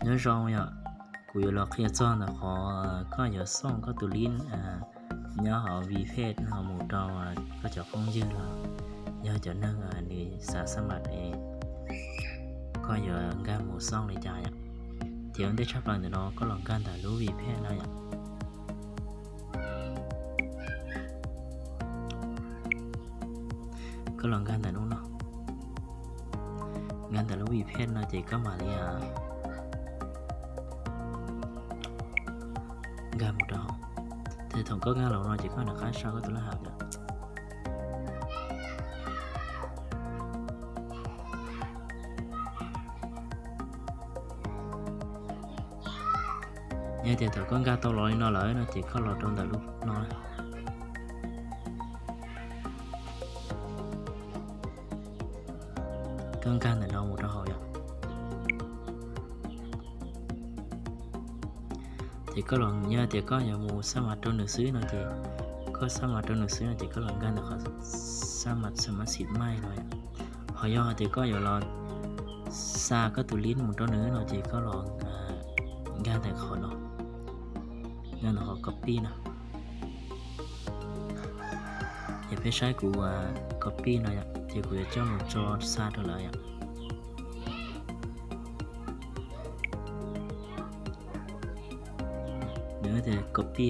Nyob zoo yom, kuv yuav los qhia txog ntawm qhov koj yuav xauj koj tus link nyob hauv WePage no mus rau koj cov phooj ywg los yog cov neeg nws xav xab mas es koj yuav nkag mus xauj li cas yom. Ces ua ntej tshaj plaws ntawm no koj los nkag ntawm lub WePage no yom. Koj los nkag ntawm lub no, nkag ntawm lub WePage no ces koj mam li nkag mus rau hauv. Ces thaum koj nkag los no ces koj rov qab sau koj tus laj hab lawm. Yog tias thaum koj nkag tau los li no lawm no ces koj los rau ntawm lub no, koj nkag ntawm no mus rau hauv yom. Ces koj los, yog tias koj yuav mus xab mas rau nws xwb no ces, koj xab mas rau nws xwb no ces koj los nkag ntawm qhov xab mas xab mas xim maij no yom. Ho yog hais tias koj yuav los xa koj tus link mus rau nws no ces koj los nkag ntawm qhov no, nkag ntawm qhov copy no. Ces peb saib kuv copy no yom, ces kuv yuav coj mus tso xa rau lawv yom. Nws tias copy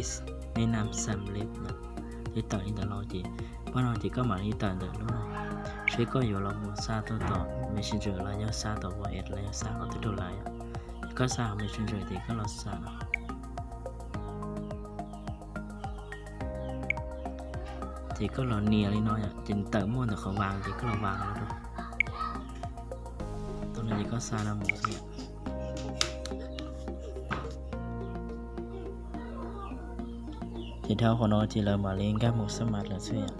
แนะนำสำเร็จ no, twb tawm li ntawd los ces pab no ces koj mam li tawm ntawm lub no, seb koj yuav los mus xa tuaj tom Messenger los yog xa tom WhatsApp los yog xa qhov twg rau lawv yom. Koj xa hauv Messenger ces koj los xa no. Ces koj los nias li no yom, ces nws tawm muaj ntawm qhov vas ces koj los vas no rau. Tau no ces koj xa los mus xwb yom. Ces dhau qhov no ces lawv mam li nkag mus xab mas lawm xwb yom.